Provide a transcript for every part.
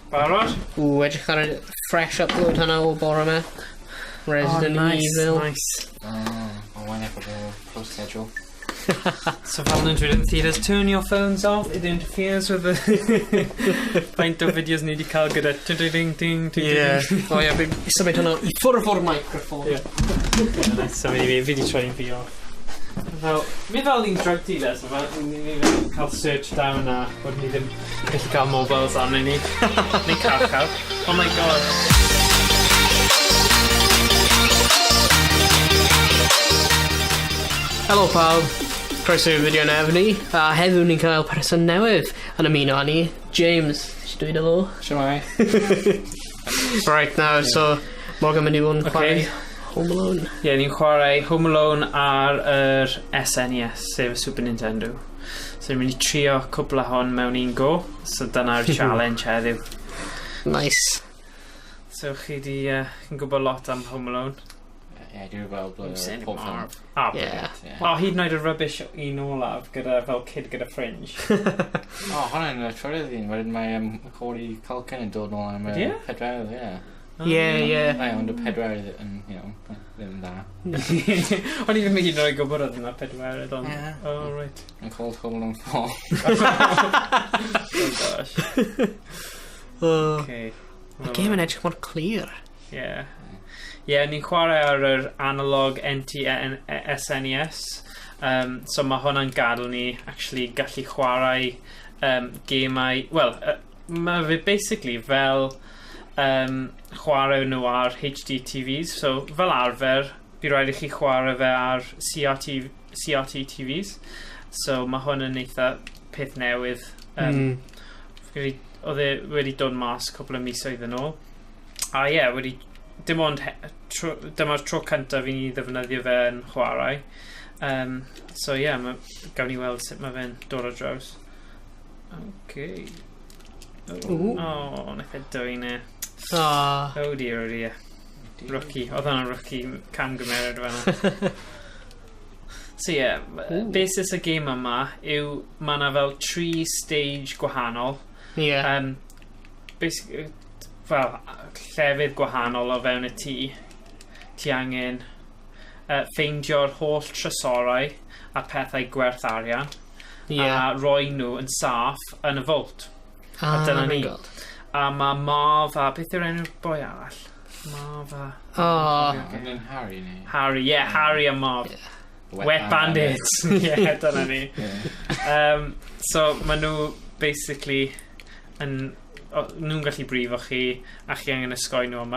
Barod? Ww, edrych ar y fresh upload hwnna o bore yma. Resident oh, nice, Evil. Nice. Oh, I went for the post schedule. So fel nhw'n dweud in theatres, turn your phones off, it interferes with the faint o fideos ni wedi cael gyda ding ding ding ding. Yeah. O ie, fi symud hwnna i ffwrdd o'r microphone. Ie. Yeah, nice. Symud i fi, fi wedi troi fi off. Fel, mi fel ni'n drug dealers, fel ni fel cael search down a bod ni ddim gallu cael mobiles arnyn ni. Neu carchar. Oh my God. Helo pawb, croeso i'r fideo nef ni, a heddiw ni'n cael person newydd yn ymuno â ni, James, eisiau dweud helo? Shwmae? Right now, so Morgan mynd i fod yn chwarae Home Alone. Ie, yeah, ni'n chwarae Home Alone ar yr SNES, sef y Super Nintendo. So ni'n mynd i trio cwpla hon mewn un go. So dyna'r challenge heddiw. Nice. So chi di, chi'n gwybod lot am Home Alone? Ie, dwi'n gweld You've seen it, pob ffilm. Marv. Ah, Yeah. Ie. O, hyd yn oed y rubbish un olaf gyda fel kid gyda fringe. O, hwnna'n y trydydd un. Wedyn mae Macaulay Culkin yn dod nôl am y Ydi e? pedwerydd, ie. Yeah, yeah. Ai, ond y pedwerydd yn, you know, ddim dda. O'n i ddim hyd yn oed gwybod oedd yna pedwerydd, ond. Ie. Oh, right. Yn called Home Alone 4. Oh, gosh. Oh. Okay. Mae'r game yn edrych mor clir. Yeah. Yeah, ni'n chwarae ar yr analog NT SNES. So mae hwnna'n gadael ni actually gallu chwarae gemau. Wel, mae fe basically fel chwarae nhw ar HD TVs. So fel arfer, bydd rhaid i chi chwarae fe ar CRT TVs. So mae hwn yn eitha peth newydd. Oedd e wedi dod mas cwpl o misoedd yn ôl. A ie, yeah, wedi dim ond dyma'r tro cyntaf i ni ddefnyddio fe yn chwarae. So ie, yeah, gawn ni weld sut mae fe'n dod ar draws. Okay. Oh, Ooh. oh, nath e dwyn e. Oh. Oh dear, oh dear. Rookie. Oedd hwnna'n rookie camgymeriad fan'na. So ie, yeah, Ooh. basis y gêm yma yw mae yna fel tri stage gwahanol. Yeah. Basically, fel llefydd gwahanol o fewn y tŷ. Ti angen ffeindio'r holl trysorau a pethau gwerth arian a roi nhw yn saff yn y vault. Ah, dyna ni. fi'n gweld. A mae Marv a beth yw'r enw'r boi arall? Marv a Oh. And then Harry, neu? Harry, yeah, Harry a Marv. Yeah. The Wet Bandits. Yeah, dyna ni. Yeah. So maen nhw basically yn nhw'n gallu brifo chi a chi angen ysgoi nhw am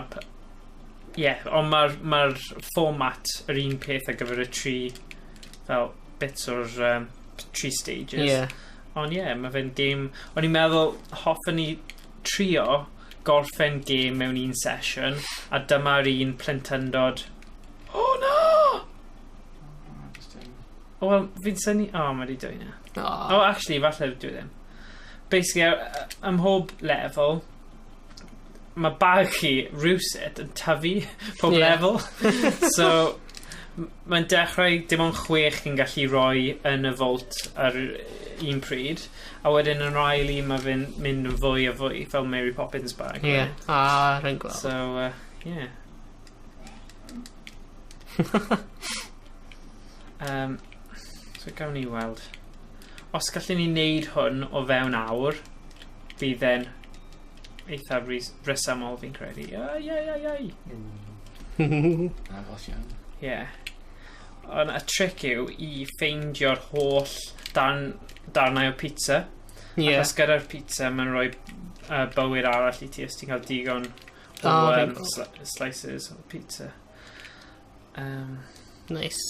yeah, ond mae'r ma format yr un peth ar gyfer y tri fel bits o'r tri stages. Ond ie, yeah, mae fe'n game. O'n i'n meddwl hoffwn ni trio gorffen game mewn un session a dyma'r un plentyndod. Oh no! O, wel, fi'n syni. O, oh, mae wedi dweud na. Oh. Oh, actually, falle dwi ddim. Basically, ym mhob lefel, mae bag chi rhywsut yn tyfu pob lefel. So, mae'n dechrau dim ond 6 chi'n gallu rhoi yn y vault ar un pryd. A wedyn yn ail un mae fe'n mynd yn fwy a fwy, fel Mary Poppins bag. Yeah. Ah, rwy'n gweld. So, yeah. So gawn ni weld. Os gallwn ni wneud hwn o fewn awr, bydd e'n eitha resymol fi'n credu. Ai, ai, ai, ai. Agos iawn. Yeah. Ond y trick yw i ffeindio'r holl darnau o pizza. Achos gyda'r pizza mae'n rhoi bywyd arall i ti os ti'n cael digon o Oh, fi'n gweld. slices o pizza. Nice.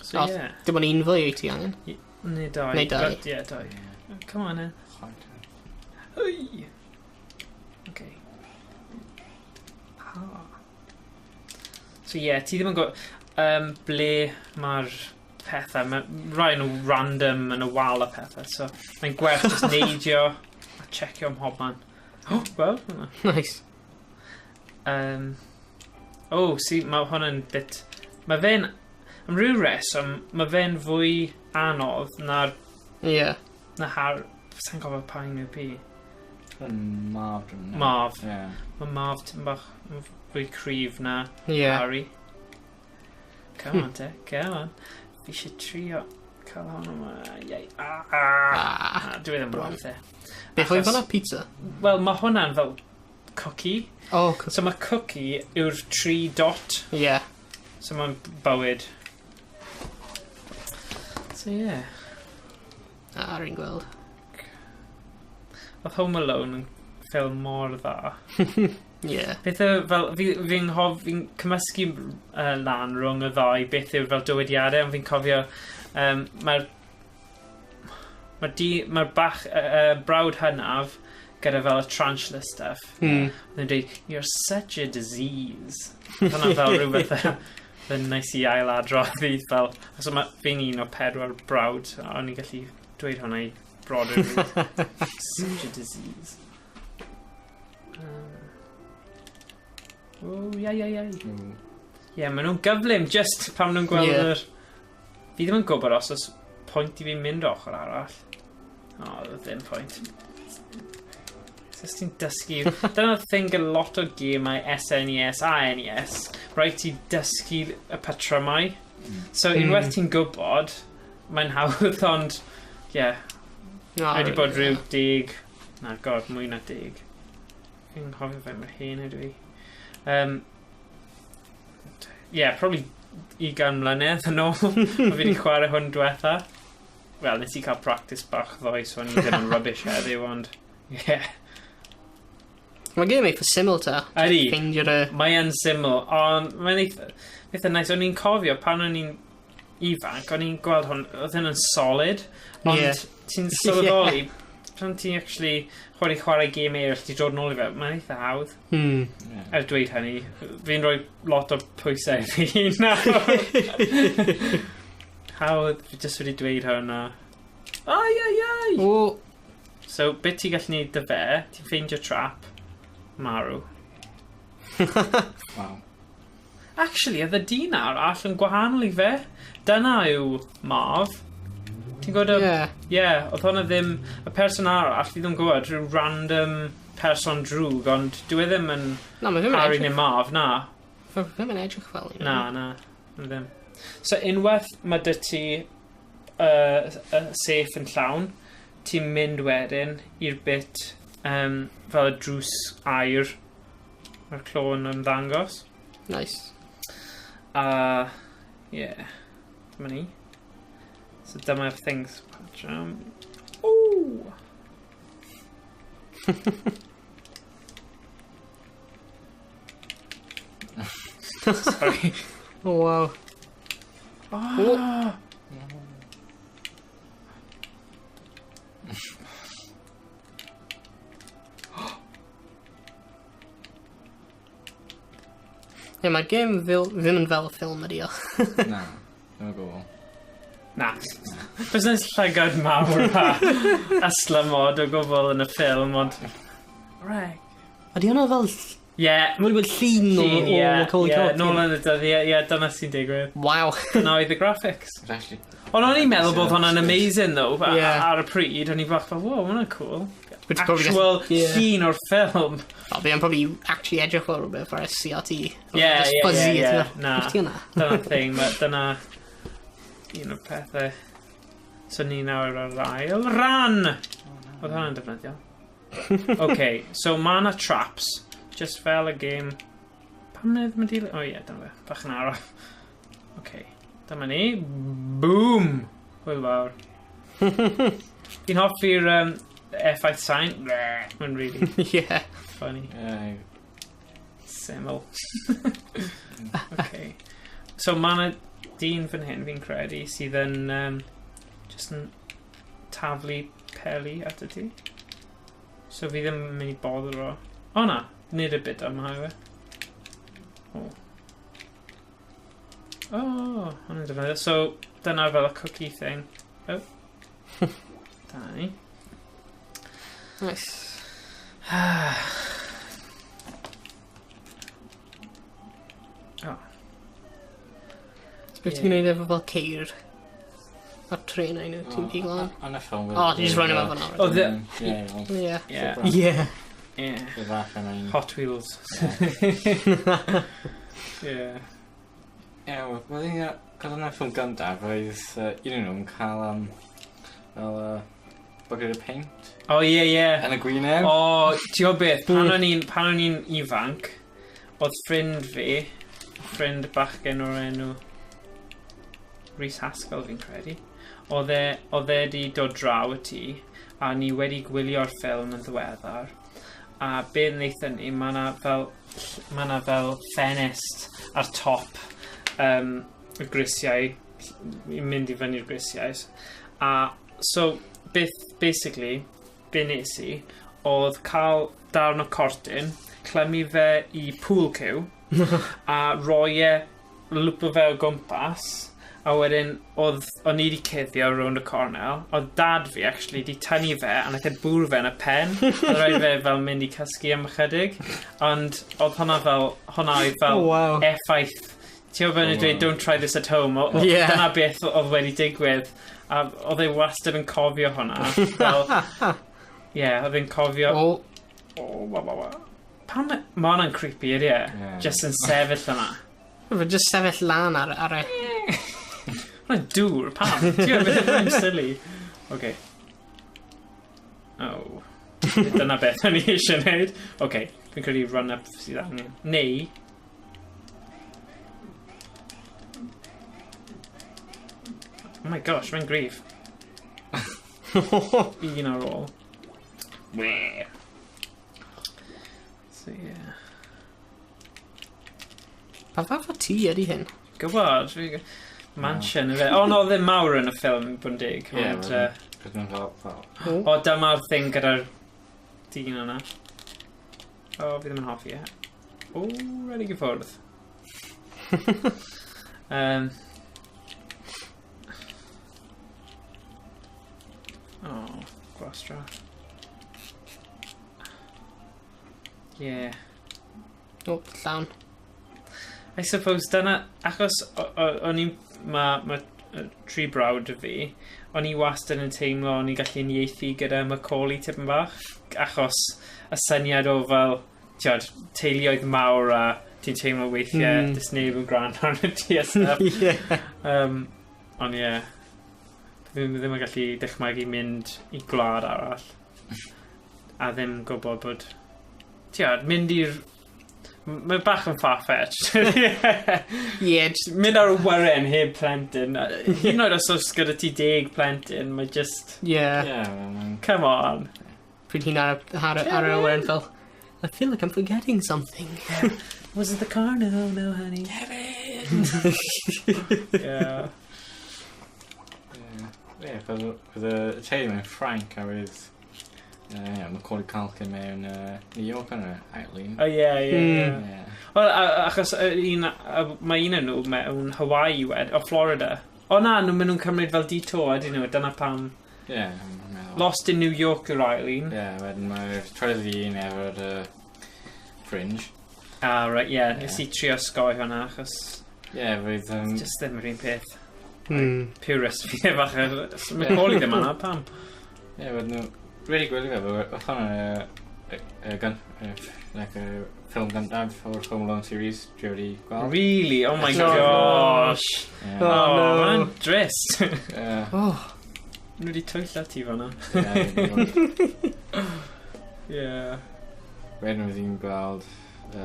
So Oh, yeah. Dim ond un fwy i ti angen. Neu dau. Neu dau. But, yeah, dau. Yeah. Come on then. Chwaith. Hwy! Okay. Ah. So yeah, ti ddim yn gwybod ble mae'r pethau. Mae rai nhw random yn y wal a pethau. So mae'n gwerth just neidio a checio ym mhobman. Oh, well, hwnna. Nice. Oh, see, mae hwn yn bit. Mae fe'n. Am ryw reswm, mae fe'n fwy anodd na'r na har. Sa'n gofio pa un yw P. Yn Marv, dwi'n meddwl. Marv. Ie. Mae Marv tipyn bach yn fwy cryf na Harry. Come on te, come on. Fi eisiau trio cael hwn yma. Iei. Ah, ah. Ah. Ah, dwi ddim yn worth it. Beth oedd Achos- hwnna? Pizza? Wel, mae hwnna'n fel cookie. Oh, So mae cookie yw'r tri dot. Yeah. So mae'n bywyd. So yeah. Ah, rwy'n gweld. Oedd Home Alone yn ffilm mor dda. Yeah. Beth yw, fel, fi'n fi hof, fi'n cymysgu lan rhwng y ddau, beth yw fel dywediadau, ond fi'n cofio, mae'r ma di, mae'r bach, brawd hynaf, gyda fel y tarantula stuff. Oedd yn dweud, "You're such a disease." Hwnna fel rhywbeth yn nice i ailadrodd fi fel, so ma, fi'n un o pedwar brawd, a o'n i'n gallu dweud hwnna i brodyr fi. Such a disease. Oh, ia, ia, ia. Ie, maen nhw'n gyflym, just pan maen nhw'n gweld yr... Fi ddim yn gwybod os oes pwynt i fi mynd ochr arall. O, oh, ddim pwynt. So os ti'n dysgu... Dyna'r thing gyda lot o gemau SNES a NES. Rhaid ti dysgu y patrymau. So unwaith ti'n gwybod, mae'n hawdd, ond... Ie, yeah, No, wedi bod rhyw 10... Na, god, mwy na 10. Fi'n cofio fe mor hen ydw i. Yeah, probably 20 mlynedd yn ôl. Mae fi wedi chwarae hwn diwetha. Wel, nes i cael practice bach ddoe, so o'n i ddim yn rubbish heddiw, ond... Yeah. Mae game eitha syml ta. Ydy. Ffeindio'r... Mae yn syml, ond mae'n eitha nice. O'n i'n cofio pan o'n i'n ifanc, o'n i'n gweld hwn, oedd hyn yn solid, ond ti'n sylweddoli, pan ti'n actually chwarae gêm eraill, ti'n dod nôl i fe, mae'n eitha hawdd. Er dweud hynny, fi'n rhoi lot o pwysau i fi nawr. Hawdd, fi jyst wedi dweud hwnna. Ai, ai, ai! O, So, beth ti'n gallu neud dy fe, ti'n ffeindio trap, marw. Wow. Actually, oedd y dyn arall yn gwahanol i fe. Dyna yw Marv. Ti'n gwybod y... yeah. Yeah, oedd hwnna ddim... Y person arall, fi ddim yn gwybod, rhyw random person drwg, ond dyw e ddim yn Na, mae ddim yn Harry edrych... neu Marv, na. Mae ddim yn edrych fel un. Na, na, na ddim. So unwaith mae dy ti safe yn llawn, ti'n mynd wedyn i'r bit fel y drws aur, mae'r clon yn ddangos. Nice. A, yeah, dyma ni. So dyma'r things. Ooh! Sorry. Oh, wow. Oh. Ie, mae'r game ddim yn fel y ffilm ydi o. Na, ddim o gwbl. Na. Busnes llygad mawr a ystlumod o gwbl yn y ffilm, ond... Right. Ydi hwnna fel... Ie. Mae wedi bod llun o Llun, ie. Macaulay Ie, Culkin. nôl yn y dyddiau, ie, dyna sy'n digwydd. Wow. Dyna oedd y graphics. It's actually... Ond o'n i'n meddwl bod hwnna'n amazing, though, ar y pryd, o'n i'n bach fel, wow, hwnna'n cool. Which probably Actual Ie. llun o'r ffilm. O, fi yn probably actually edrych fel rhywbeth ar y CRT. Ie, Just ie, fuzzy, ie, ie. ti'n meddwl, Na. "Beth 'di hwnna?" Dyna'r thing, dyna un o'r pethau. So ni nawr ar yr ail ran! Oedd hwnna'n defnyddiol. OK, so ma' na traps, just fel y game. Pam na ddim yn dilyn? O ie, dyna fe. Bach yn araf. OK, dyma ni. Boom! Hwyl fawr. Fi'n hoffi'r effaith sain. Bleh, mae'n really funny. Ie. Syml. OK. So ma' na dyn fan hyn, fi'n credu, sydd yn just yn taflu peli at y ti. So fi ddim yn mynd i boddro. O na, nid y bit yma yw e. O. Oh, hwnna'n defnyddio. So, dyna fel y cookie thing. Oh. Dyna ni. Nice. Oh. So beth ti'n gwneud efo fel ceir? Mae'r trenau nhw, ti'n pigo lan. Yn y ffilm. O, ti jyst rhoi nhw fel O, yna. Ie, fel- Ie. Yeah. Ie. Yeah. Fe fach yn ein... Hot Wheels. Yeah. Ie, wel, un cos yn y ffilm gyntaf, roedd un o'n nhw'n cael fel bucket of paint Oh, ie, ie. yn y gwyneb. O, ti'n gwybod beth, pan o'n i'n ifanc, oedd ffrind fi, ffrind bachgen o'r enw Rhys Haskell fi'n credu, oedd e di dod draw y tŷ, a ni wedi gwylio'r ffilm yn ddiweddar, a be wnaethon ni, mae 'na fel ffenest ar top y grisiau, i mynd i fyny'r grisiau. A so, beth, basically, be nes i, oedd cael darn o cortyn, clymu fe i pool cue, a roi e, lwpo fe o gwmpas, a wedyn o'n i wedi cuddio rownd y cornel, oedd dad fi actually di tynnu fe, a nath e bwrw fe yn y pen, oedd rhaid fe fel mynd i cysgu am ychydig, ond oedd hwnna fel, hwnna oedd fel Oh, wow. effaith, ti'n gwybod fel nhw'n Oh, dweud, wow. "Don't try this at home," dyna beth oedd wedi digwydd, a oedd e wastad yn cofio hwnna, fel, ie, yeah, oedd e'n cofio, O, oh, wa, wa, wa. Pam, mae hwnna'n creepy, ydy e? Ie. Just yn sefyll yna. fe just sefyll lan ar e. Hwnna'n dŵr, pam? Ti'n gwybod, mae'n silly. Okay. Oh. Dyna beth o'n i eisiau gwneud. Okay, fi'n credu run up sydd angen. Neu... Oh my gosh, mae'n gryf. Un ar ôl. Weh. So, yeah. Pa fath o tŷ ydy hyn? Gwybod, mansion yfe. O, no, ddim mawr yn y ffilm, bod yn dig. Ie, Ond, wel. Cos mae'n fel O. O, dyma'r thing gyda'r dyn yna. O, fi ddim yn hoffi e. O, redig i ffwrdd. O, gwastraff. Yeah. O, llawn. I suppose dyna, achos o'n i'n, ma tri brawd y fi, o'n i wastad yn teimlo o'n i'n gallu uniaethu gyda Macaulay tipyn bach, achos y syniad o fel, ti'od, teuluoedd mawr a ti'n teimlo weithiau, mm, neb yn gwrando arno ti a stuff. Ie. Ond ie, yeah, ddim yn gallu dychmygu mynd i gwlad arall a ddim gwybod bod, ti'od, mynd i'r... Mae bach yn far-fetched. Ie, just Mynd ar awyren heb plentyn. Hyd yn oed os oes gyda ti 10 plentyn, mae just... Ie. Ie, mae'n... Come on. Pryd hi'n ar yr awyren fel, "I feel like I'm forgetting something." Was it the car? No, no, honey. Kevin! Yeah. Ie, cos oedd y teulu mewn Ffrainc a oedd ie, Macaulay Culkin mewn New York yn y Eileen. Oh, yeah. Ie. Wel, achos mae un o'n nhw mewn Hawaii wed, o Florida. O na, nhw, maen nhw'n cymryd fel detour, ydyn nhw, dyna pam. Ie, mae'n meddwl. Lost in New York yw'r ail un. Ie, wedyn mae'r trydydd un efo'r Fringe. Ah, right, yeah, Ie. nes i trio osgoi hwnna, achos Ie, fydd... just ddim yr un peth. Purist fi, efach. Macaulay ddim yna, pam? Ie, wedyn nhw... Wedi gwylio fe, oedd hwnna'n like, y ffilm gyntaf o'r Home Alone series dwi wedi gweld. Really? Oh my No. gosh. Ie. Oh, Oh, no. mae'n drist. Ie. Oh. Nhw wedi twyllo ti fan'na. Ie, dwi'n gweld. Yeah. Wedyn oedd hi'n gweld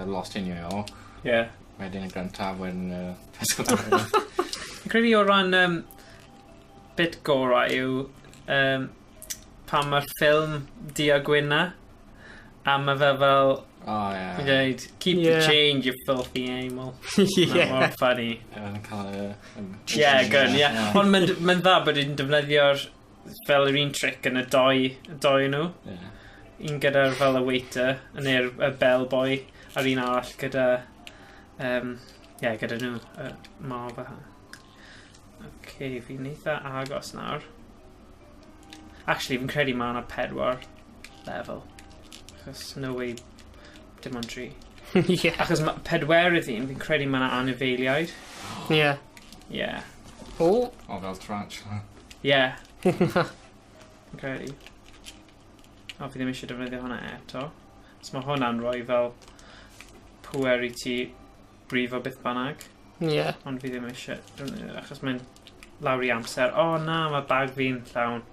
Lost in New York. Yeah. Wedyn y gyntaf, wedyn y Fi'n credu o ran bit gorau yw pan mae'r ffilm du a gwyn 'na, a mae fe fel, O, ie. yn dweud, "Keep the change, you filthy animal." Yeah. Mor funny. Ie, wedyn cael y... Yeah, good, yeah. Ond mae'n dda bod hi'n defnyddio'r fel yr un trick yn y doi nhw. Ie. Un gyda'r fel y waiter, neu'r y bellboy, a'r un arall gyda, yeah, gyda nhw, Marv a... Okay, fi'n eitha agos nawr. Actually, fi'n credu mae yna pedwar level. Achos no way, dim ond tri. Achos pedwerydd un, fi'n credu mae yna anifeiliaid. Yeah. Yeah. Oh. O, fel tarantula. Yeah. Fi'n credu. O, fi ddim eisiau defnyddio hwnna eto. So mae hwnna'n rhoi fel pwer i ti brifo beth bynnag. Yeah. Ond fi ddim eisiau defnyddio, achos mae'n lawr i amser. O na, mae bag fi'n llawn.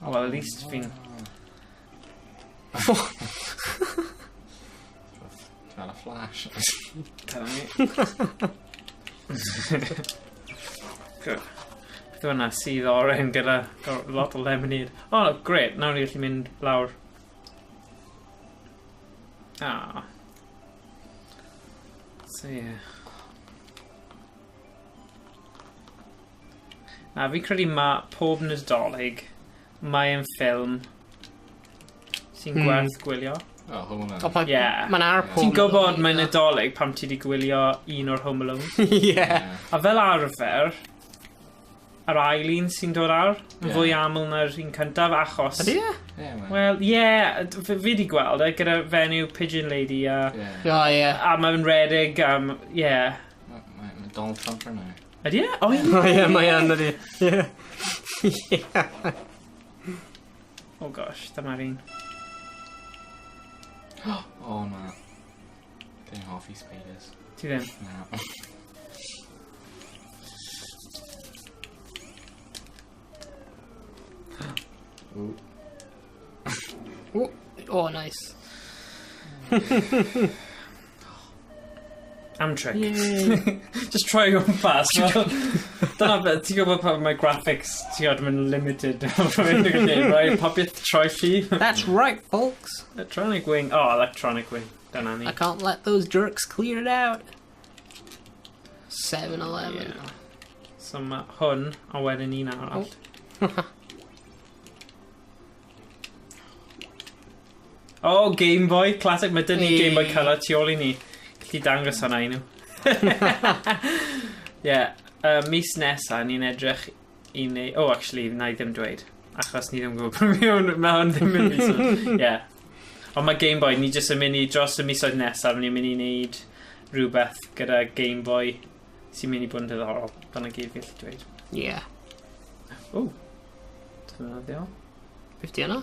Oh, well, at least fi'n. Fel y flash. Dyna ni. Good. Beth yw hwnna? Sydd oren gyda lot o lemonade. Oh, great. Nawr ni gallu mynd lawr. Ah. So, yeah. Na, fi'n credu mae pob Nadolig, mae'n ffilm sy'n gwerth gwylio. Oh, Home Alone. O, pa, Yeah. Mae'n ar pob Ti'n gwybod Nadolig, mae'n na. Nadolig pam ti wedi gwylio un o'r Home Alone. Yeah. A fel arfer, yr ail un sy'n dod ar, yn fwy aml na'r un cyntaf, achos. Ydy e? Yeah, man. Wel, ie, yeah, fi wedi gweld e gyda fenyw Pigeon Lady a Yeah. O, ie. A mae'n redeg, yeah. Mae Donald Trump yna. Ydy e? O, ie. O, ie, mae yn, ydy. Ie. Oh gosh, dyma'r un. O, na. Dwi'n hoffi spiders. Ti ddim? Na. Ooh. Oh, nice. Am trick. Yay. Just try going fast. Well, dyna beth, ti'n gwybod pan mae graphics, ti'n gwybod, mae'n limited. Right, popeth troelli. That's right, folks. Electronic wing. Oh, electronic wing. Dyna ni. I can't let those jerks clear it out. 7-Eleven. Yeah. So mae hwn, a wedyn un arall. Oh, Game Boy, classic. Mae dyn ni Game Boy Color tu ôl i ni. Gallu dangos hwnna i nhw. Yeah, mis nesa, ni'n edrych i neu. Oh, actually, na i ddim dweud. Achos ni ddim yn gwybod mae hwn ddim yn mis. Yeah. Ond mae Game Boy, ni jyst yn mynd i, dros y misoedd nesaf, ni'n mynd i wneud rhywbeth gyda Game Boy sy'n mynd i bod yn diddorol. Dyna gyd fi gallu dweud. Yeah. Oh. Defnyddio. Beth di yna?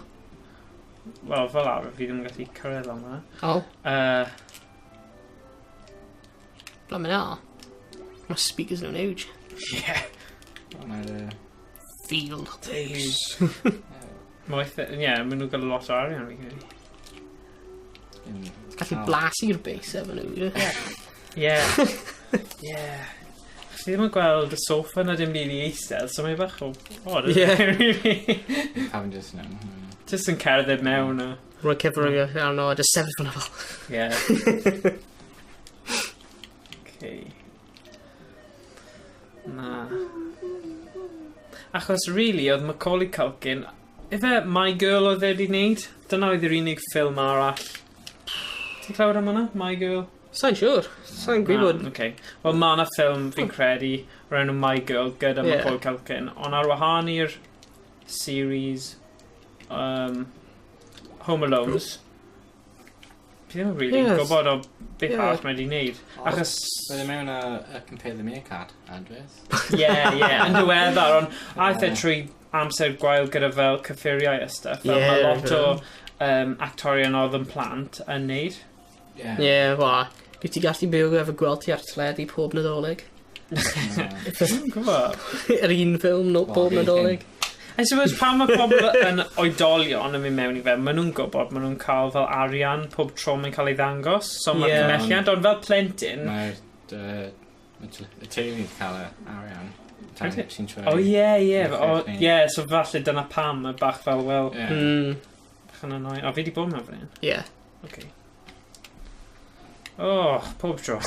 Wel, fel arfer, fi ddim yn gallu cyrraedd am hwnna. Oh, Blimey hell. My speakers nhw'n huge. Yeah. O, mae'r Field. Days. Mae eitha, ie, yeah, maen nhw'n gael lot o arian fi'n credu. Gallu blasu'r bass efo nhw. Ie. Yeah. Yeah. Chi ddim yn gweld y sofa na dim byd i eistedd, so mae'n bach o odd, isn't Yeah. it, really? Pam just no. Just yn cerdded mewn a. Rhoi cyfrwng arno a just sefyll fyna fel. Yeah. Okay. Na. Achos, really, oedd Macaulay Culkin. Ife My Girl oedd e wedi wneud? Dyna oedd yr unig ffilm arall. Ti'n clywed am hwnna? My Girl? Sa'n siŵr. Sa'n gwybod. Ah, okay. Wel, mae yna ffilm fi'n credu o'r enw My Girl gyda Macaulay Culkin, ond ar wahân i'r series Home Alones, fi ddim yn really gwybod o beth arall mae wedi wneud. Achos, Roedd e mewn a Compare the Meerkat advert. Ie, yn diweddar, ond aeth e trwy amser gwael gyda fel cyffuriau a stuff. Fel mae lot o actorion oedd yn plant yn neud. Yeah. Ie, wel, wyt ti gallu byw efo gweld ti ar teledu pob Nadolig? Dwi'n gwybod. Yr un ffilm, no, Wel, pob fi Nadolig. I suppose pan mae pobl yn oedolion yn mynd mewn i fe, maen nhw'n gwybod, maen nhw'n cael fel arian pob tro mae'n cael ei ddangos, so mae'r cymhelliant, ond fel plentyn. Mae'r y teulu'n cael y arian. Tan Ydy? sy'n troi. O ie, Ie, o ffeith ni. ie, so falle dyna pam mae bach fel, wel, bach yn annoying. O, fi di bod mewn fan hyn. Ie. Okay. Oh, pob tro.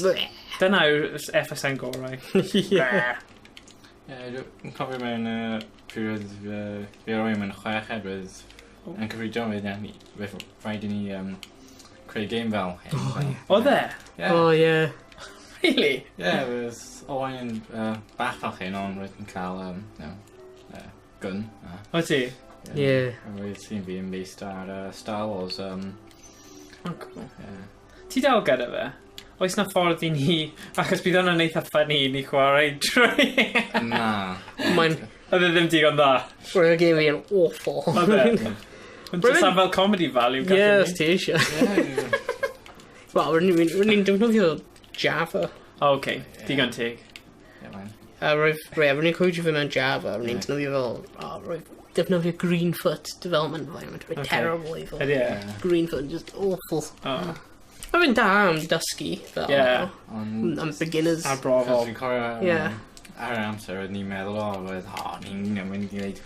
Bleh. Dyna yw'r FSN gorau. Ie. Bleh. Ie, dwi'n cofio mewn pryd oedd fi ar mewn chweched roedd yn cyfrifiadol roedd roedd rhaid i ni creu game fel hyn. Oh, fel. ie. Oedd e? Ie. O, ie. Really? Ie, roedd Owain yn bach fel hyn, ond roedd yn cael no, gun. O ti? Ie. A roedd sy'n fi yn based ar Star Wars. Oh, cool. Yeah. Ti dal gyda fe? Oes na ffordd i ni, achos bydd hwnna'n eitha funny i ni chwarae trwy... Na. Mae'n... Oedd e ddim digon dda. Roedd y game fi yn awful. Oedd e? Ond jyst am fel comedy value. Ie, os ti eisiau. Wel, rydyn ni'n defnyddio Java. O, oce. Digon teg. A roedd, roedd ni'n codio fe mewn Java, rydyn ni'n defnyddio fel, oh, roedd defnyddio Greenfoot development environment, roedd terrible i fel. Ydy e? Greenfoot, just awful. Oh. Mae fe'n da am dysgu, fel, Yeah. Ond... am beginners. Arbrofol. Fi'n cofio... Yeah. Ar yr amser, roedd ni'n meddwl, o, roedd, o, ni'n mynd i gwneud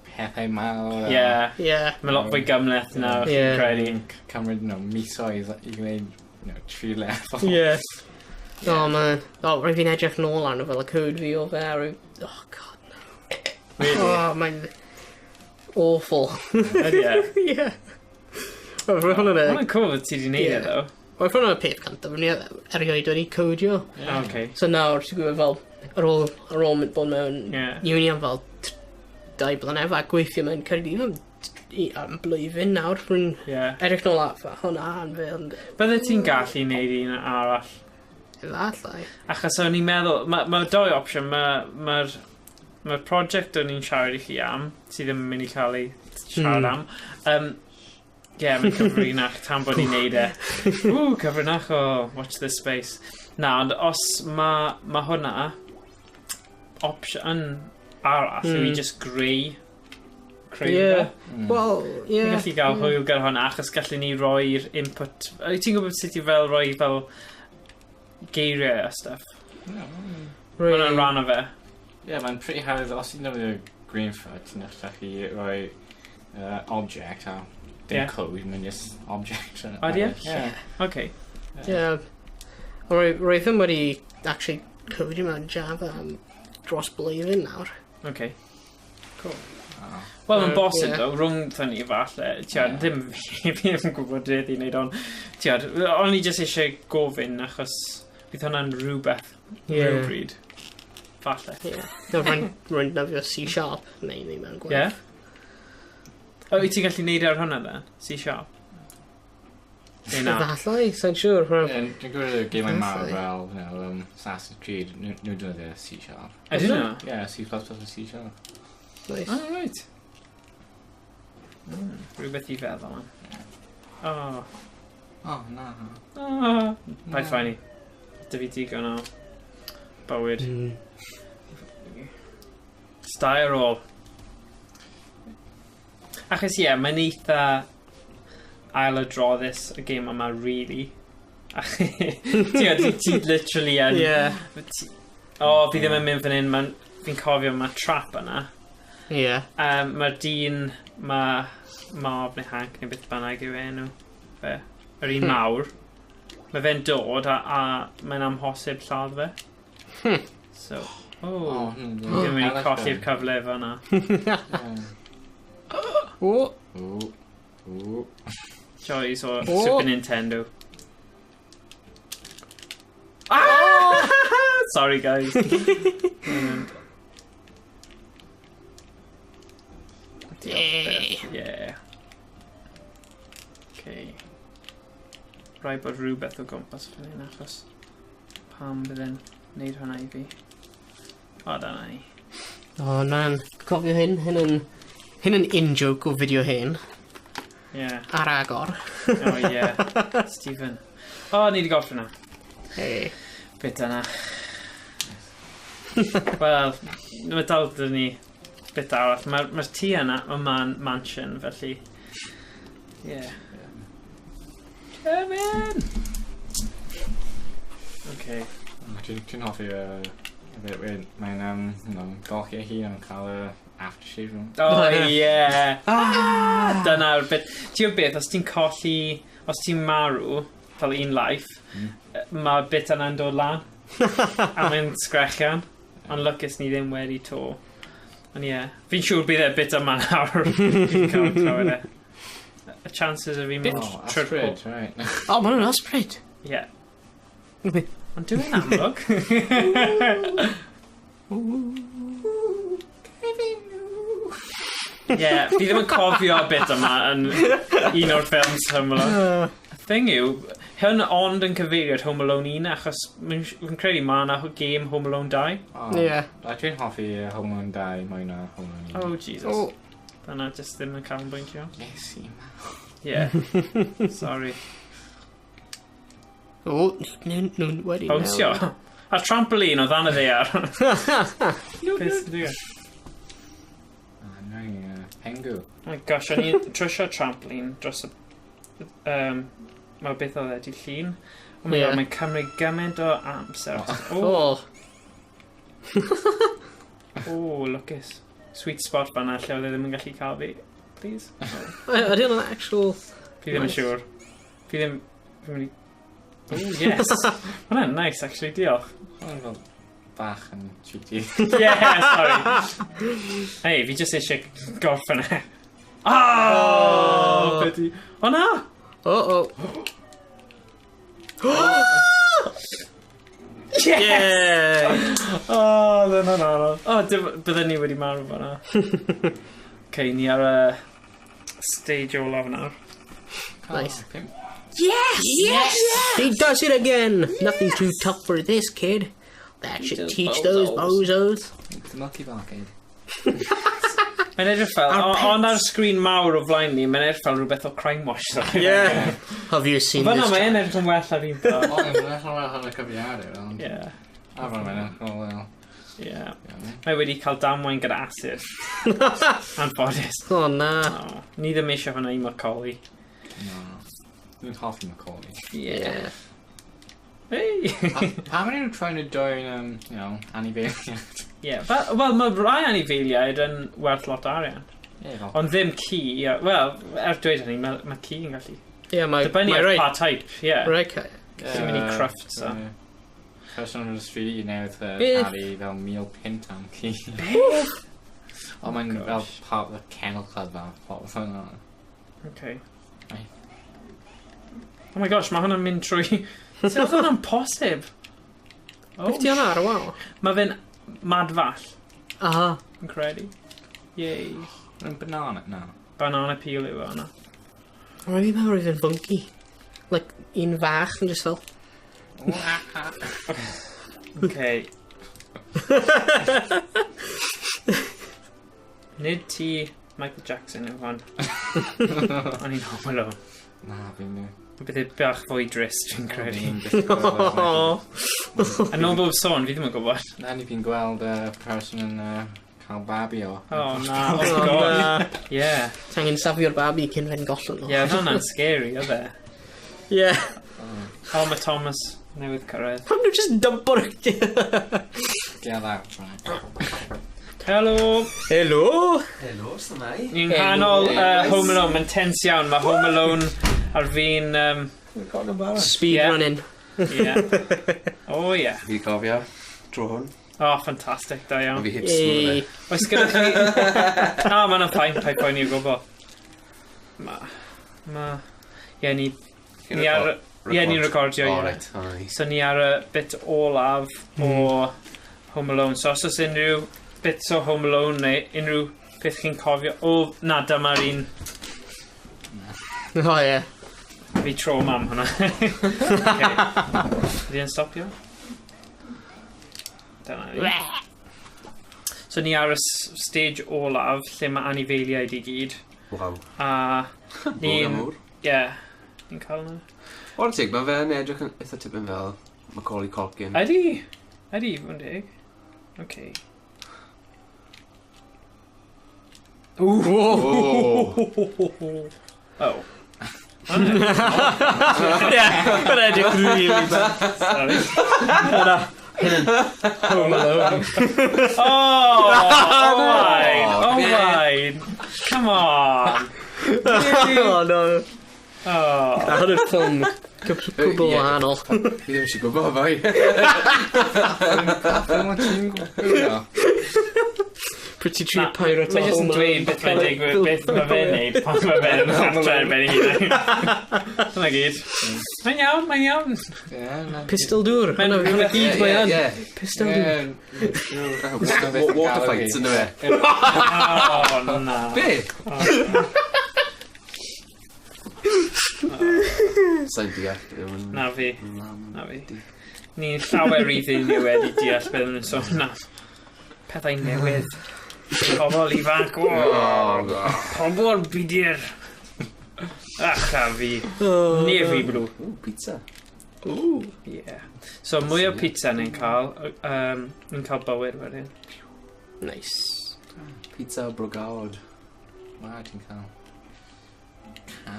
pethau mawr. Yeah. Yeah. Mae lot fwy gymhleth nawr, Yeah. fi'n credu. Cymryd, you know, misoedd i gwneud, you know, tri lefel. Yeah. Oh man. Oh, roedd fi'n edrych nôl arno fel y code fi o fe, a roedd... Oh god, no. Really? Oh, mae'n awful. Ydy e? yeah. Roedd hwnna'n y... Hwnna'n cool fod ti wedi neud e, Yeah. though. Roedd hwnna'n y peth cyntaf, ro'n i erioed wedi codio. Yeah. Okay. So nawr, ti'n gwybod fel, ar ôl mynd bod mewn Yeah. uni am fel 2 blynedd a gweithio mewn Caerdydd am blwyddyn nawr, rwy'n Yeah. edrych nôl at hwnna yn fel, Bydde ti'n gallu neud un arall? efallai. Achos o'n i'n meddwl, mae ma dou opsiwn, mae'r ma, ma prosiect o'n i'n siarad i chi am, sydd ddim yn mynd i cael ei siarad am, yeah, mae'n cyfrinach tan bod ni'n neud e. Ww, cyfrinach o, watch this space. Na, ond os mae ma hwnna, opsiwn arall yw i just greu Yeah. fe. Wel, Ni'n yeah. gallu gael hwyl gyda hwnna, achos gallu ni roi'r input... Wyt ti'n gwybod sut i fel roi fel geiriau a stuff? Rwy- Hwnna'n rhan o fe. Yeah, mae'n pretty hawdd, os ti'n defnyddio Greenfoot, ti'n gallu rhoi object a dim code, mae'n just object. Ydy e? Yeah. Okay. Yeah. Rwy ddim wedi actually codio mewn Java am dros blwyddyn nawr. Okay. Cool. Oh. Wel, mae'n bosib, Ie. though, rhwng ni falle. Tiad, ddim fi ddim yn gwybod beth i wneud, ond... Tiad, o'n i jyst eisiau gofyn, achos bydd hwnna'n rhywbeth Ie. rhywbryd. Falle. Yeah. No, rwy'n defnyddio C-sharp mainly mewn gwaith. Ie? O, wyt ti'n gallu neud e ar hwnna, then? C-sharp? Neu na? Efallai, sa'n siŵr. Ie, Dwi'n gwybod y gemau mawr Efallai. fel, you know, Assassin's Creed, nhw defnyddio C-sharp. Ydyn nhw? Yeah, C++ a C-sharp. Nice. Oh, right. Rhywbeth i feddwl am. Oh. Oh, na. Oh. Paid phoeni. Dy fi digon o bywyd. Stai ar ôl. Achos ie, yeah, mae'n eitha ailadroddus y gêm yma, really. Ti literally yn... Yeah. O, fi ddim yn mynd fan hyn, fi'n cofio mae trap yna. Yeah. Mae'r dyn, mae Marv neu Hank neu beth bynnag yw enw fe, yr un mawr. Mae fe'n dod a mae'n amhosib lladd fe. So, oh, hmm, fi ddim yn mynd i colli'r cyfle fan'na. Oh. Ooh. Ooh. Joys o Oh. Super Nintendo. Ah! Sorry guys. Yay. Yeah. Okay. Rhaid bod rhywbeth o gwmpas fan hyn achos pam bydd e'n neud hwnna i fi. O, dyna ni. O, nan. Cofio hyn? Hyn yn in-joke o fideo hyn. Yeah. Ar agor. Oh, yeah. Stephen. O, oh, ni wedi gorffen na. Hey. Bit yna. Wel, mae dal dyn ni bit arall. Mae'r ma tŷ yna, yma'n mansion, felly... Yeah. Kevin! Okay. Dwi'n hoffi y bit where mae'n you know, golchi ei hun yn cael y aftershave. Oh, yeah. Ah! Dyna'r bit. Ti'n gwybod beth, os ti'n colli, os ti'n marw, fel un life, mae bit yna'n dod lan. A mae'n sgrechian. Ond lwcus ni ddim wedi to. Ond ie, yeah. Fi'n siŵr bydd e bit yma nawr. Fi'n cael clywed e. Y chances o fi'n mynd Oh, trwy'r ysbryd, right. O, ma' hwnna'n ysbryd. Ie. Ond dwi'n amlwg. Ie, fi ddim yn cofio bit yma yn un o'r ffilms syml. Thing yw, hyn ond yn cyfeirio at Home Alone 1, achos fi'n credu mae yna game Home Alone 2. Oh, Yeah. A dwi'n hoffi Home Alone 2 mwy na Home Alone 1. Oh, Jesus. Oh. Dyna just ddim yn canolbwyntio. Yes, i ma. Yeah. Sorry. Oh, nhw'n wedi Bownsio. A trampoline o ddan y ddaear. Beth sy'n digwydd? Ah, no, Pengu. Oh my gosh, o'n i'n trwsio trampoline dros y... Mae beth oedd e, di llun. Oh my Ie. god, mae'n cymryd gymaint o amser. Oh, Oh. oh, lwcus. Sweet spot fan'na lle oedd e ddim yn gallu cael fi. Please. Ydy hwnna'n actual... Fi ddim yn Nice. siŵr. Fi ddim... Fi'n mynd i... Oh, yes. Hwnna'n nice, actually, diolch. Mae'n fel bach yn cheaty. Yeah, sorry. Hey, fi jyst eisiau gorffen e. Oh! Beth i... O na! Oh, oh. Yes! Yeah! Oh, dyna'n anodd. Oh, bydden ni wedi marw fan'na. Okay, ni ar y stage olaf nawr. Nice. Oh, pimp. Yes! Yes! He does it again! Nothing's too tough for this kid. That should Those teach those bozos. It's a Milky Bar kid. Mae'n edrych fel, Our ond ar sgrin mawr o flaen ni, mae'n edrych fel rhywbeth o Crime Watch. Yeah. Have you seen Fan'na this? mae'n edrych yn well ar un ffordd. O, mae'n edrych yn well ar y cyfrifiadur, ond... Yeah, A fan mae'n edrych yn well. yeah. Iawn. Mae wedi cael damwain gyda acid. Anffodus. Oh, na. Oh, ni ddim eisiau hwnna i Macaulay. No. Dwi'n hoffi Macaulay. Yeah. Hey! Pam maen nhw'n trying to join, you know, anifeiliaid? Yeah, wel, mae rai anifeiliaid yn werth lot o arian. Ie, fel... Ond ddim ci, ie. Wel, er dweud hynny, mae ci yn gallu. Yeah, mae... Dibynnu Mae ar right. pa type, ie. Right, okay. Ti'n mynd i crufts, a. Person ar y street i newydd Beth? talu fel 1,000 punt am ci. Ond mae'n Oh, fel gosh. part of the kennel club fel popeth yna. Okay. Ai. Oh my gosh, mae hwnna'n mynd trwy... Sut oedd hwnna'n posib? Oh, Beth ti hwnna ar y wal? Mae fe'n madfall, Aha. yn credu. Yay. Mae'n banana, na. Banana peel yw hwnna. Rhaid fi meddwl roedd yn funky. Like, un fach yn just fel... Okay. Nid ti Michael Jackson yw hwn. O'n i'n Home Alone. Na, fi'n mynd. Bydd e bach fwy drist, fi'n credu. Fi'n disgwyl Oh. A nôl bob sôn, fi ddim yn gwybod. Na, ni fi'n gweld person yn cael babi o. Oh na, oh Oh, god. na. Yeah. Ti angen safio'r babi cyn fe'n gollwng o. Yeah, oedd hwnna'n scary, oedd e? Yeah. Oh, mae Thomas newydd cyrraedd. Pam nhw just dumpo'r... Get out, right. Helo! Hello! Helo, s'mai. Ni'n nghanol Hello. Home Alone, mae'n tense iawn. Mae Home Alone ar fin... Speed Yeah. running. yeah. Oh, yeah. Fi cofio, tro hwn. Oh, fantastic, da iawn. Fi heb sŵn Yay. Oes gyda chi... Na, mae'n fine, paid poeni o gwbl. Ma... Ma... Ie, ni... Ni ar... Ie, ni'n recordio, O, ie. reit. O, nice. So ni ar y bit olaf o Home Alone. So os oes unrhyw bits o Home Alone neu unrhyw beth chi'n cofio... O, na, dyma'r un Oh, yeah. fi trauma am hwnna. Okay. Ydy e'n stopio? Dyna ni. So ni ar y stage olaf lle mae anifeiliaid i gyd. Waw. A Ni'n... ni'n... Ie. Ni'n cael hwnna. O'r teg, mae fe'n edrych yn eitha tipyn fel Macaulay Culkin. Ydy. Ydy, fod yn deg. Okay. Ooh. Oh. Oh. Yeah, mae'n edrych really bad. Sorry. Home Alone. Oh, Owain! Oh, Owain! Come on! Oh, no. Oh. Na, hwn yw'r ffilm cwbl Ie. wahanol. Fi ddim eisiau gwybod fwy. Ffilm o ti'n gwybod? Pretty Tree Pirate Mae o jyst yn Home dweud Alone. beth mae'n digwydd, beth mae fe'n neud pan mae fe'n cartre ar ben ei hun. Dyna gyd. Mae'n iawn, mae'n iawn. Pistol dŵr. Mae'n- Hwnna hwnna gyd mae yn. Ie, Pistol dŵr. ie. Water fights yn fe. Oh, na. Be? Sa'n deall. Na fi. Na fi. Ni'n llawer rhy ni wedi deall beth nhw'n sôn am. Pethau newydd. Pobl ifanc. Oh, God. Pobl budur. Ach a fi. Navy blue. Ooh, pizza. Ooh. Yeah. So mwy o pizza ni'n cael, ni'n cael bywyd wedyn. Nice. Pizza brogaod. Wa, ti'n cael.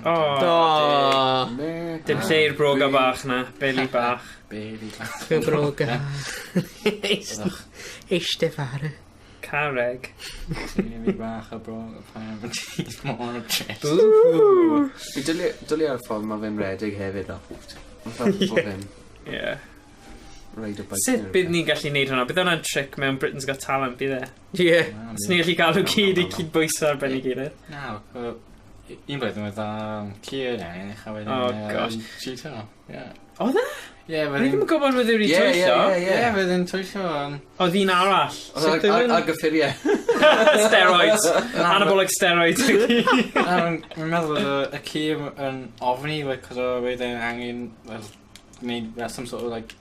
Oh, Oh. Me. Dim lle i'r broga bach na, Billy bach. Baby bach. Fe broga. Eistedd ar y. Carreg. Ti'n fi bach o bro, pan fy ti'n mor obsessed. Boo-hoo. Fi dwlu ar y ffordd mae fe'n redeg hefyd. Mae'n fel bod fe'n Yeah. ride a bike. Sut bydd ni'n gallu neud hwnna? Bydd hwnna'n trick mewn Britain's Got Talent, bydd e? Ie. Os ni'n gallu gael nhw gyd i cydbwyso ar ben ei gilydd. Na, un blwyddyn oedd Keir yn ennill a wedyn... Oh, gosh. Cheeto. Ie. Oedd e? Ie, O'n i ddim yn gwybod bod e wedi Ie, ie, twyllo. ie, Ie, ie. fydd yn twyllo. Oedd un arall. Oedd Sut oedd ar gyffuriau. Steroids. Anabolic steroids. Na, Fi'n meddwl bod y ci yn ofni, like, cos o roedd e'n angen, well, gwneud well, some sort of, like,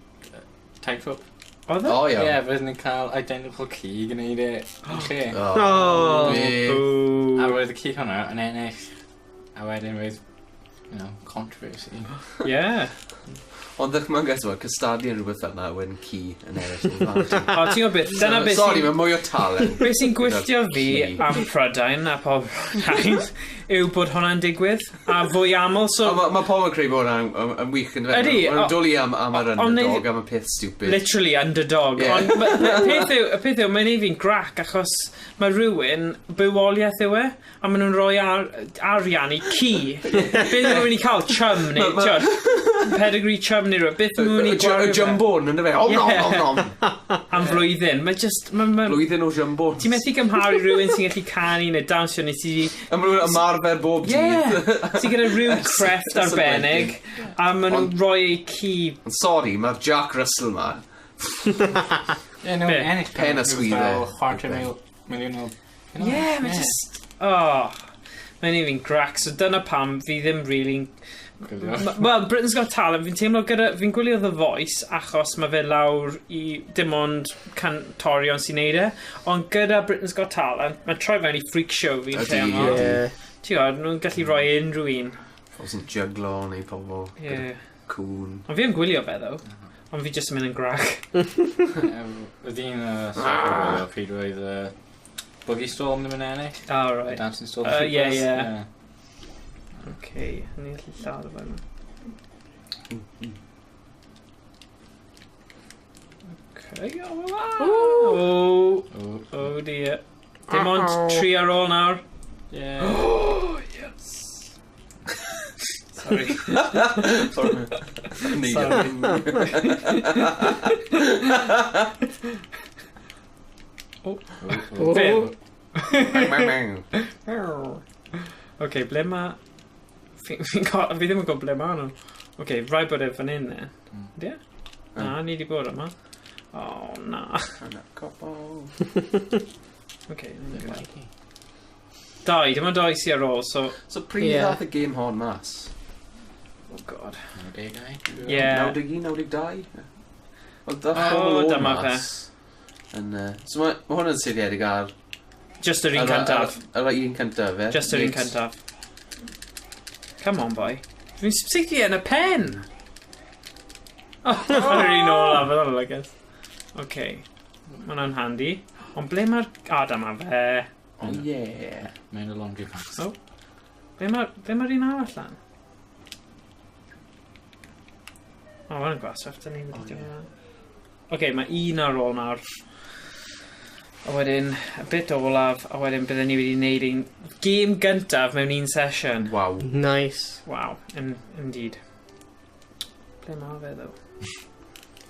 tightrope. Oedd e? O, Ie, iawn. yeah, fydd yn cael identical ci gwneud e yn lle. Oh. Be. A Boo. roedd y ci hwnna yn ennill, a wedyn roedd, you know, controversy. Yeah. Ond ddychmyga, ti'n gwbod, cystadlu yn rhywbeth fel 'na, wedyn ci yn eraill yn fawr. O, ti'n gwybod beth? Dyna beth Sorry, sy'n mae mwy o talent. Beth sy'n gwylltio fi Ci. am Prydain a pob Prydain yw bod hwnna'n digwydd a fwy aml, so Ond ma' ma' pobl yn credu bod hwnna'n yn wych yn Ydy, Maen nhw'n dwlu am yr ond underdog, am y peth stupid. literally underdog. Ie. Ond y peth yw, mae'n ei fi'n grac achos mae rhywun, bywoliaeth yw e, a maen nhw'n rhoi arian i ci. Beth nhw'n mynd i cael? Chum neu, ti'od, pedigree chum neu rhywbeth. Beth nhw'n mynd i gwario fe Jambon, ynddo fe? Om nom, Ie. nom, nom. am flwyddyn. Mae just, Blwyddyn o jambon. Ti'n methu gymharu rhywun sy'n gallu canu neu dawnsio neu sy'n A maen nhw'n ymarfer bob Ie! dydd. Sy'n gyda rhyw crefft arbennig a maen nhw'n rhoi eu ci. Ond sorry, mae'r Jack Russell ma. Ie, no, Be? ennill. Pen a sgwydde. Fel chwarter miliwn o... Ie, mae just... Oh, mae'n ei fi'n grac, so dyna pam fi ddim really... Wel, Britain's Got Talent, fi'n teimlo gyda... Fi'n gwylio The Voice achos mae fe lawr i dim ond cantorion sy'n neud e, ond gyda Britain's Got Talent, mae'n troi fewn i freak show fi'n Ydi, teimlo. ydi. Ie. Ti'n gwybod, nhw'n gallu rhoi unrhyw un. Pobl sy'n jyglo neu pobl Ie. gyda cŵn. Ond fi yn gwylio fe, ddo. Ond fi jyst yn mynd yn grac. Oedd un soccer pryd roedd Boogie Storm ddim yn ennill. Oh, right. Dancing Storm. Ie, ie. Okay, ni'n gallu lladd o fe yma. Okay, oh, wow. Oh, Oh, oh dear. Dim ond tri ar ôl nawr. Yeah. Oh, yes. Sorry. Sorry. Sorry. Oh, Oh. Be? Bang, bang, bang. Okay, ble ma... Fi ddim yn gwybod ble ma nhw. Okay, rhaid bod e fan hyn ne. Ydy e? Na, ni di bod yma. Oh, na. Copol. Okay. Dau, dim ond dau sy ar ôl, so... So pryd Ie. ddath y game hon mas? Oh, God. 92? Ie. 91, 92? Wel, dath Oh, Home Alone dyma fe. mas. Yn, so mae ma hwn yn seiliedig ar... Just yr un cyntaf. Ar yr un cyntaf, e? Just yr un cyntaf. Come on, boy. Fi'n saethu yn y pen! Oh, yr un olaf, fel I guess. Okay. Ma' hwnna'n handi. Ond ble mae'r... Ah, dyma fe. Oh, yeah. Mewn y laundry box. Oh. Ble mae'r ble mae'r un arall lan? O, oh, mae'n gwastraff, dyn ni wedi Oh, dod ie. yma. Oce, mae un ar ôl nawr. A wedyn, y bit olaf, a wedyn byddwn ni wedi gwneud ein gêm gyntaf mewn un sesiwn. Waw. Nice. Wow, indeed. Ble mae fe, ddo?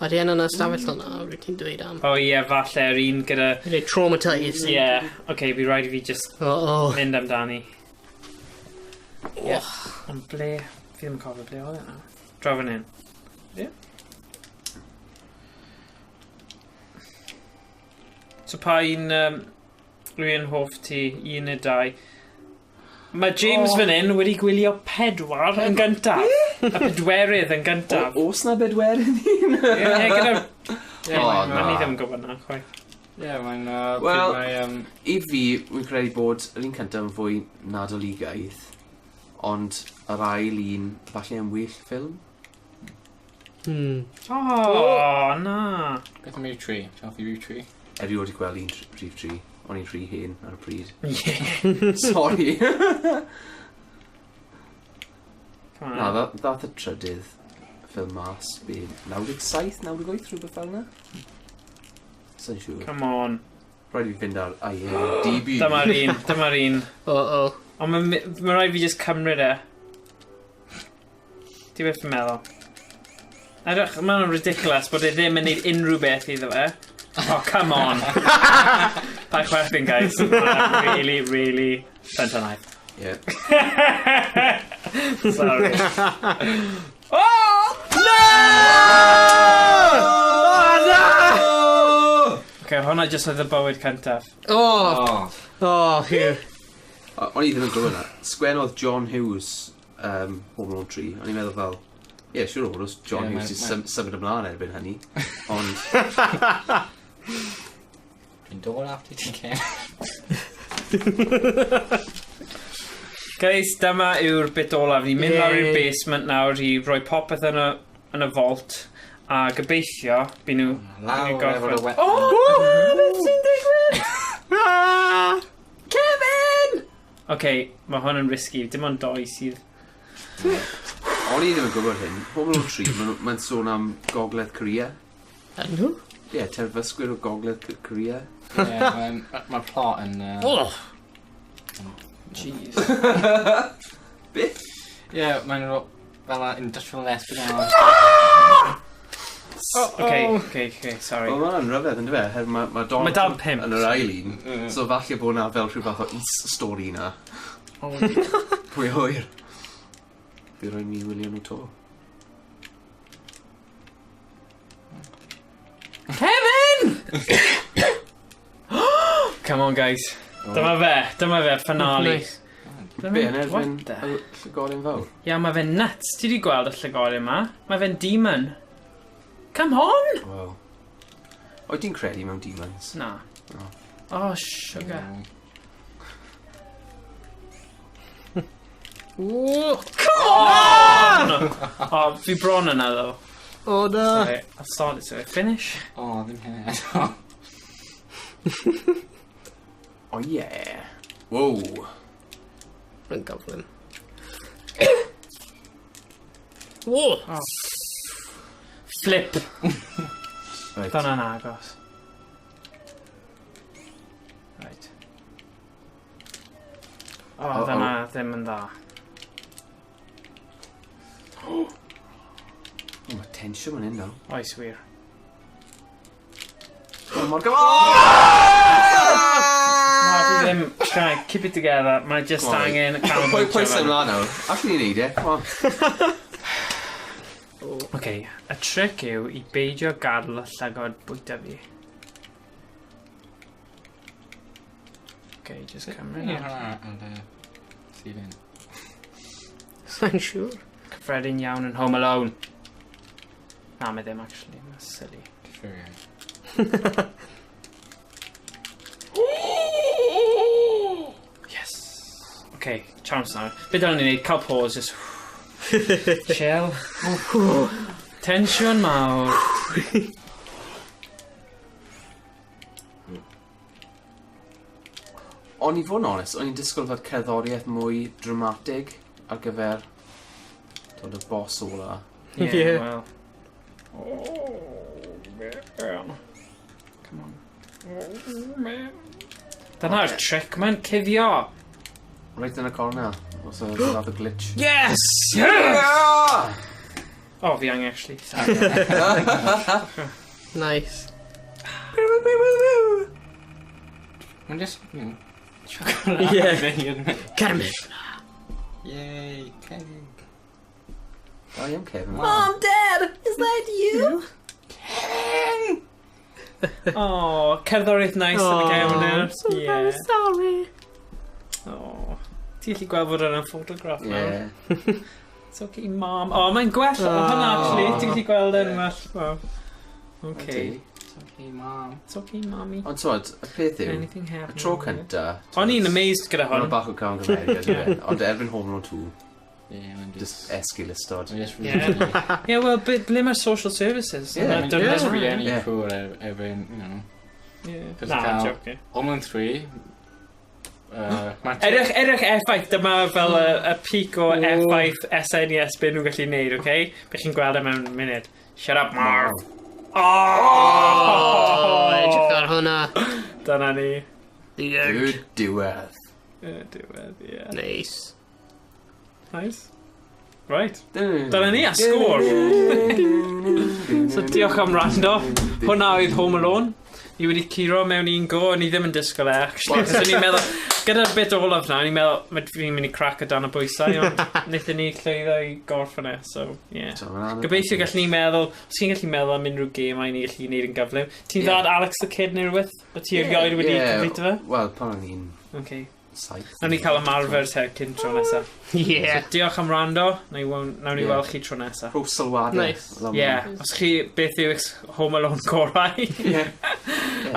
Ydy yn ystafell hwnna, rwyt ti'n dweud am. O ie, falle yr un gyda... Ydy traumatised. Ie, yeah, oce, okay, fi rhaid i fi just Oh, oh. mynd amdani. Ie. Ond ble... Fi ddim yn cofio ble oedd e nawr. Draw fan hyn. Ie. So pa un... Rwy'n hoff ti? Un neu dau? Mae James fan hyn wedi gwylio 4 yn gyntaf. Y pedwerydd yn gyntaf. Oes na bedwerydd un? Ie, gyda'r... Ie, O, na na. ni ddim yn gwybod na, chwaith. Ie, mae'n... Wel- Mae, I fi, wy'n credu bod yr un cyntaf yn fwy nadoligaidd, ond yr ail un falle yn well ffilm. O, na. Beth am rhif 3? Ti'n hoffi rhif 3? Erioed wedi gweld un rhif 3, o'n i'n rhy hen ar y pryd. Ie. Sorry. Come on. Na, ddath y trydydd ffilm mas, be, 97, 98, rhywbeth fel yna? Sa'n siŵr. Come on. Rhaid i fi fynd ar IMDb. Dyma'r un, dyma'r un. O. Ond mae ma rhaid fi just cymryd e. Ti beth yn meddwl? Edrych, mae'n ridiculous bod e ddim yn neud unrhyw beth iddo fe. Oh, come on. Paid chwerthin, guys. Mae'n really, really fentanaidd. Yeah. Sorry. Oh! No! Oh, na! Okay, hwnna jyst oedd y bywyd cyntaf. Oh, oh, here. O'n i ddim yn gwybod na. Sgwennodd John Hughes Home Alone 3. O'n i'n meddwl fel, ie, yeah, siŵr o fod os John Ie, Hughes i symud ymlaen erbyn hynny. Ond, Dwi'n dod after ti, Ken. Guys, dyma yw'r bit olaf. Ni'n mynd lawr i'r Yay. basement nawr i roi popeth yn y vault. A gobeithio, by nhw... Lawr gorffen. efo'r wet. Oh! Beth sy'n digwydd? Ah! Kevin! Okay, mae hwn yn risky. Dim ond doi sydd... o'n i ddim yn gwybod hyn. Home Alone 3, mae'n sôn am Gogledd Korea. Ydyn nhw? Ie, yeah, terfysgwyr o Gogledd Korea. Ie, mae'r plot yn... Oh! Jeez. Beth? Ie, mae'n fel a industrial espionage. Okay, sorry. Wel, mae'n rhyfedd, yn dyfe? Mae ma Donald Mae dal Trump pump. yn yr ail un. So falle bod na fel rhyw fath o is-stori na. Pwy hwyr? Fi rhaid ni wylio nhw to. Kevin! Come on, guys. Dyma fe, finale. Nice. Be, yn erbyn What the? y llygolyn fawr? Ia, mae fe'n nuts. Ti di gweld y llygolyn ma? Mae fe'n demon. Come on! Wel. Oed ti'n credu mewn demons? Na. No. Oh, sugar. Ooh. Come on! Oh, fi bron yna, though. Oh, na. Sorry, I've started to finish. O, ddim hynny eto. Oh yeah. Wow. Mae'n gyflym. Whoa! Oh. Flip. Right. Dyna'n agos. Right. Oh, Oh, dyna ddim yn dda. Oh, mae tensiwn yn hyn nawr. Oes wir. Oh, mor gyf... Na, fi ddim... Try, keep it together. Mae just Come on, angen Pwy canolbwyntio pwy sy'n fan. ymlaen nawr? Allwn ni neud e? Come on. Okay, y trick yw i beidio gadael y llygod bwyta fi. Okay, just cymryd Ie, e. hwnna yn y ceiling. Sa'n siŵr. Cyffredin iawn yn Home Alone. Na, mae ddim actually, mae'n silly. Diffuriau. Yes! Okay, chance nawr. Be dylen ni wneud? Cael pause, just... Chill. Tensiwn mawr. O'n i fod yn onest, o'n i'n disgwyl fel cerddoriaeth mwy dramatig ar gyfer dod y boss ola. Yeah, Yeah. well. Oh, man. Come on. Oh, man. Dyna'r trick, mae'n cuddio. Reit yn y cornel. Os oedd fath o glitch. Yes! Yeah! Oh, fi angen actually. Sorry. Nice. Mae'n just, you know, chocolate. Yeah. Carmen. Yay, Kevin. Da iawn, Kevin. Mom, Dad, is that you? Oh, cerddoriaeth nice yn y Oh, gefn I'm so very sorry. Oh. Ti'n gallu gweld fod yna'n ffotograff nawr. Ie. It's okay, mom. O, oh, mae'n gwell o hwnna, actually. Ti'n gallu gweld e'n well. Wow. Okay. It's okay, mom. It's okay, mommy. Ond twod, y peth yw, Anything y happen. tro cynta... O'n i'n amazed gyda Hwn hwn. bach o camgymeriad, yw e. Ond erbyn Home Alone 2, Yeah, mae'n just just... esgeulustod. Mae'n just Yeah. really... Yeah, well, ble mae'r social services? Yeah, Na, Mae'n dyna- just really Yeah. cool erbyn, you know... Yeah. Cos Na, cael- joke. Home Alone 3... Edrych, edrych effaith, dyma fel y peak o effaith SNES be nhw'n gallu neud, oce? Be chi'n gweld e mewn munud. Shut up, Marv. Oh, Oh! edrych ar hwnna. Dyna ni. The end. Good diwedd. Y diwedd, ie. Nice. Nice. Right. Dyna ni, a sgôr. So diolch am rando. Hwna oedd Home Alone. Ni wedi curo mewn un go, o'n i ddim yn disgwyl e, actually. Cos o'n i'n meddwl, gyda'r bit olaf na, o'n i'n meddwl, mae fi'n mynd i crack o dan y bwysau, ond wnaethon ni llwyddo i gorffen e, so, yeah. So, ma'n anodd. Gobeithio gallwn ni meddwl, os ti'n gallu meddwl am unrhyw gemau ni gallu gwneud yn gyflym. Ti'n Ie. ddad Alex the Kid neu rhywbeth? O ti erioed wedi Ie, complete fe? Wel, pan o'n i'n Okay. 7. Nawn ni cael ymarfer te cyn tro nesaf. Yeah. So, diolch am rando. Nawn ni Ie. weld chi tro nesaf. Rho sylwadau. Nice. Ie, yeah. Os chi beth yw eich Home Alone gorau, Ie.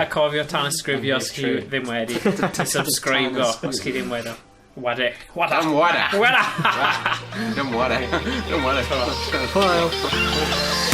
a cofio tan ysgrifio os chi True. ddim wedi. A subscribe os chi ddim wedi. Wade. Wada. Am wada. Wada! Am wada. Am wada. Hwyl.